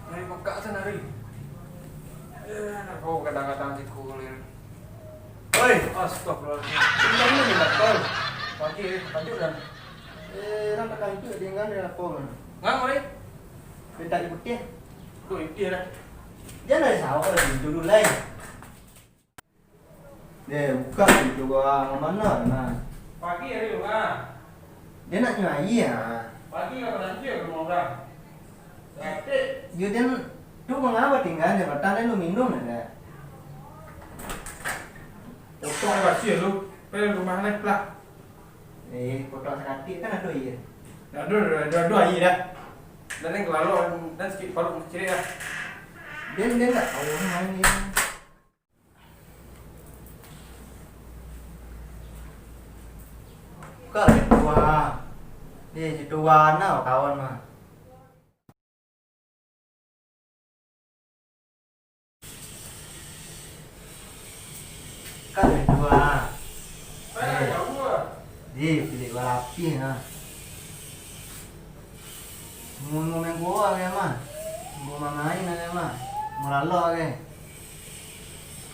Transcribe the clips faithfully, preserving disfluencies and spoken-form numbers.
Nari bakak tu nari. Eh, nak kau kadang-kadang siku kulir. Oi, astagfirullahaladzim. Tinggal ni lah kau. Pagi, eh, tajuk dah. Eh, orang tak tajuk, tinggal ni lah kau. Ngang, Ori? Minta di putih. Tu, putih dah. Dia nak sahur lagi dulu, lai. Deh, buka pintu gua, mano, nah. Pagi hari tu, ha? Dia nak nyo aia, ha. Pagi lah, balanjua ka rumah urang. Sakik. Yo, den, tu mangapa tingga, den, batang den lu minum, den? Potong kasih lu, pai rumah lai, lah. Eh, potong sakatik kan ado aia. Ado, ado, ado aia dah. Dan den kalalok, dan sakik paruik cilik lah. Den, den tak tahu main dia. Buka pintu, ah. Deh, situ wana kawan mah. Buka pintu, ah. Deh. Deh, pilik balapih, nah. Ngomong-ngomong gua, mah. Gua mamain, mah. Mau lalok,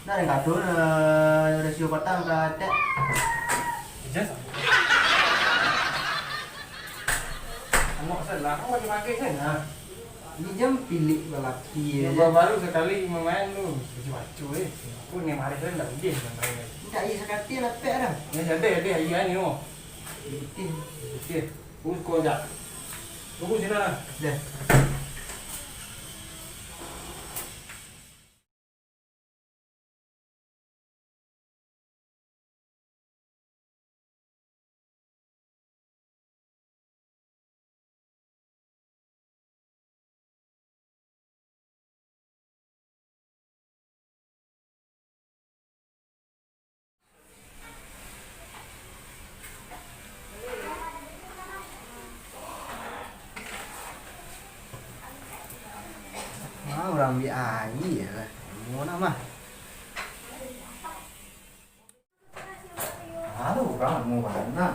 Nah, yang kado, eh, rasio patang ka atek. Ijaz. Anak salah, kau pakai-pakai saja. Ini jam pilik balaki. Ya, ya. Baru sakali mamain tu. Baco-baco, eh. Aku ni marah kan, ndak boleh main. Ndak, iya, sakati lapek dah. Ya, jadi, jadi, iya ni, oh. Putih. Putih. Urus kau, Jak. Tunggu sini lah. Dah. Ah, urang ambiak aia lah. Amo nak mah. Aduh, urang amo bana.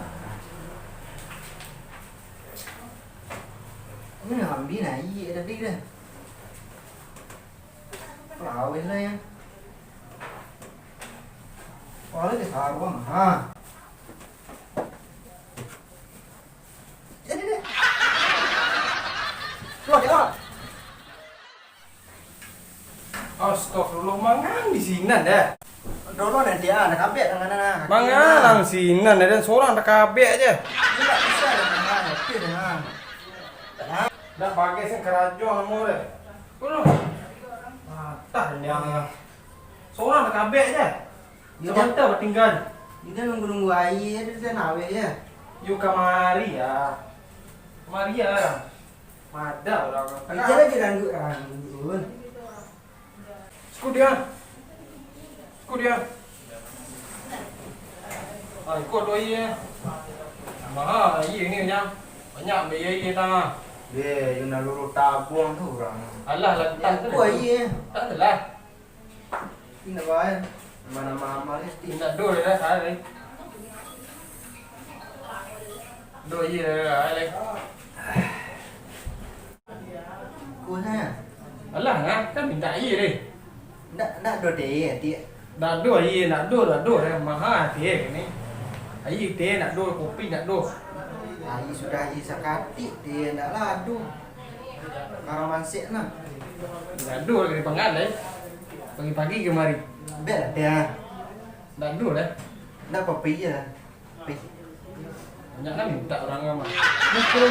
Ini ambiak aia tadi dah. Laweh lah ya. Wah, lagi saruang, ha. Jadi deh. Keluar, keluar. Astagfirullah, mangang di sinan dah. Dulu nanti ah, nak kabek tangan nah. Mangang sinan dah, dan sorang tak kabek aja. Ini tak bisa dah, mangang, oke, mangang. Dah bagai sen karajo namo deh. Ulah. Matah yang sorang tak kabek aja. Sabanta batinggal. Kita nunggu-nunggu aia tu, dah naweh ya. Yo kamari ya. Kamari ya. Madah urang. Ija lagi rangguik-rangguik. Siku dia. Siku dia. Ah, iko tu aia. Maha aia ni, Nyang. Banyak ambiak aia tangah. Ye, yo nak luruh tabuang tu urang. Alah, lah, tak adalah. Indak bae. Mano mama ni, Ti? Indak do lah, hai. Do, iyo lah, hai. Kuah, ha? Alah, ha? Kan minta aia deh. Ndak, ndak do teh, Ti. Ndak do aia, ndak do, ndak do, eh. Maha teh ni. Aia teh ndak do, kopi ndak do. Aia sudah aia sakatik, Ti, ndak lah do. Karang mansek nah. Ndak do lagi panggal, eh. Pagi-pagi kamari. Bek lah, Ti, ah. Ndak do lah. Ndak kopi je lah. Kopi. Banyak kan minta urang mah. Betul.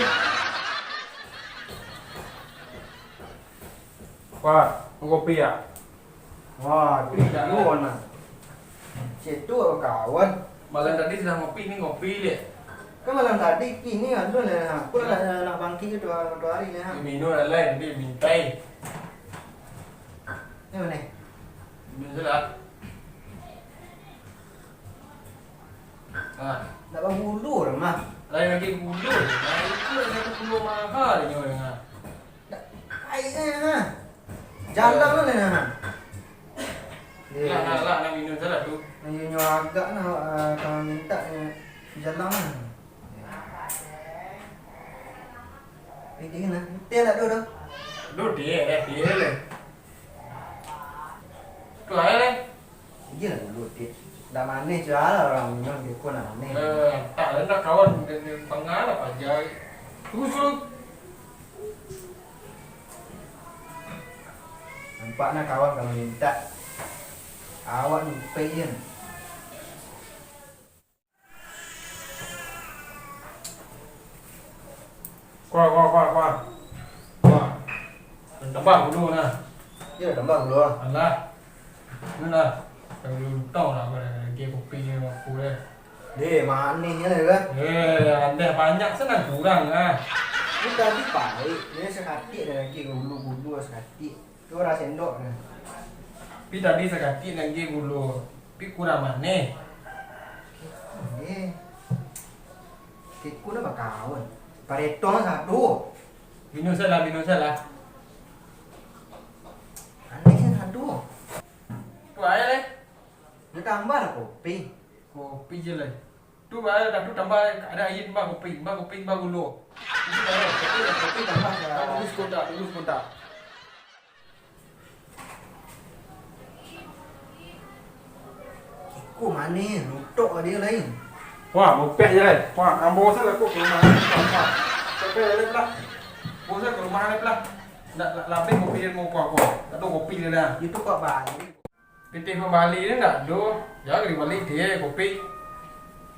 Wah, kopi ya? Wah, tu kawan nah. Cek tu kawan. Malam tadi sudah ngopi, ni ngopi je. Kan malam tadi, kini alun lah. Aku lah nak, nak bangkik tu, tu hari ni, ha. Minum lah lain, nanti mintai. Ni mana? Minum je lah. Ha. Nak bagulu dah, mah. Lain lagi gulu. Nah, itu lah satu puluh mahal ni orang, ha. Nak, air ni, ha. Jalan lah, ha. Lah, lah, lah, nak minum je lah tu. Ayo, nyo agak nah, ah, kalau minta, eh, jalan lah. Eh, dia kena. Teh tak ada dah. Duduk, eh, dia lah. Tu air lah. Iyolah dulu, Dik. Dah manih je lah orang minum, dia pun nak manih. Eh, tak ada nak kawan dengan tengah lah, paja. Tunggu dulu. Nampak nak kawan kalau minta. Awak lupa je. Kuah, kuah, kuah, kuah. Kuah. Tambah dulu nah. Yo, tambah dulu lah. Alah. Ni lah. Kalau lu tahu lah, apa dia, dia kopi ni, apa dia. Deh, manih je lah kan. Eh, ada banyak sana kurang lah. Ni tadi pahit, ni sakatik dah lagi, gulu-gulu sakatik. Tu lah sendok dah. Pi tadi sakatik lagi gulu. Pi kurang manih. Eh. Tiku dah bakawan. Paretong satu. Minum salah, minum salah. Aneh sih satu. Tu air leh. Dia tambah lah kopi. Kopi je leh. Tu air dah tu tambah, ada air tambah kopi, tambah kopi, tambah gulu. Itu baru kopi, kopi tambah. Tunggu sekontak, tunggu sekontak. Iko manih, lutok dia lain. Wah, bopek je lai. Wah, ambo bosan lah ko ka rumah. Wah, wah. Sampai lai pulang. Bosan ka rumah lai pulang. Ndak, ndak, ndak habih kopi dia mau kuah-kuah. Tak tahu kopi dia dah. Itu kok balik. Pitih pambali tu ndak ado. Jangan dibali dia kopi.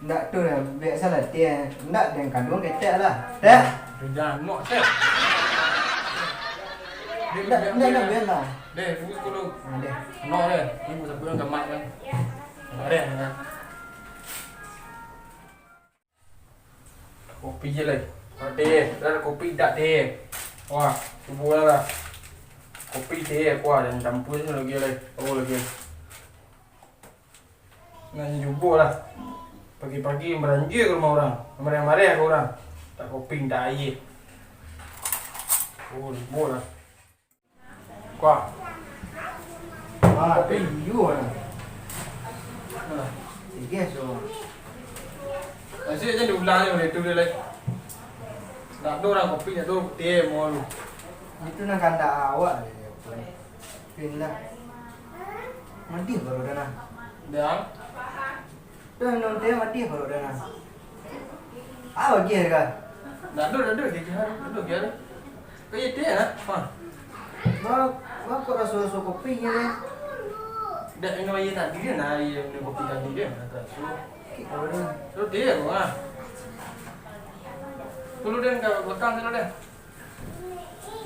Ndak tu lah, biasalah dia. Ndak, den kanduang ketek lah. Teh. Tu janok, Sep. Ndak, ndak, ndak, bialah. Deh, tunggu sepuluh. Ah, deh. No, deh. Ini buat sepuluh gamak kan. Ndak deh, kan. Kopi je lai. Teh, dah kopi dak teh. Wah, cubo lah. Kopi teh, wah, jan campur tu lagi lai. Oh, lagi. Nah, cubo lah. Pagi-pagi baranjua ka rumah urang. Mareh-mareh ka urang. Tak kopi, tak aia. Oh, cubo lah. Kuah. Ah, kopi. Iyo lah. Alah. Tiga so. Masih aja diulang je oleh tu dia lai. Tak ada orang kopi, tak ada teh, mau lu. Itu nak kandak awak je, dia pun. Pindah. Mati baru dah nah. Dah. Dah minum teh mati baru dah nah. Ah, bagi ya kan? Dah duduk, dah duduk, dia jahat, duduk dia. Kau iya teh nak? Ha. Bang, bang kok rasa-rasa kopi ni? Dah minum air tadi dia nah, air minum kopi tadi dia nak rasa. Kik baru dah. Terus dia apa? Dulu dia kat belakang sana dah.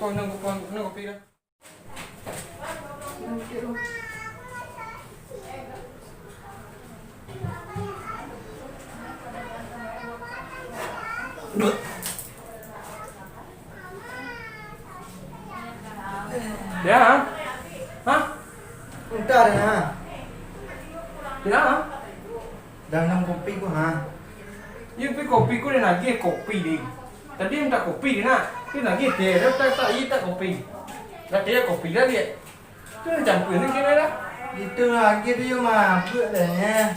Kau minum kopi, minum kopi dah. Ya, ha? Entah dah, ha. Ya, ha? Dah minum kopi ko, ha. Iyo, pi kopi ko, den agiah kopi, deh. Tadi minta kopi, deh, nak. Tu lagi teh, dah tak, tak, iyo, tak kopi. Dah teh, kopi dah, deh. Tu lah campur ni kira dah. Itu lagi tu, yo, mabuk dah, ya.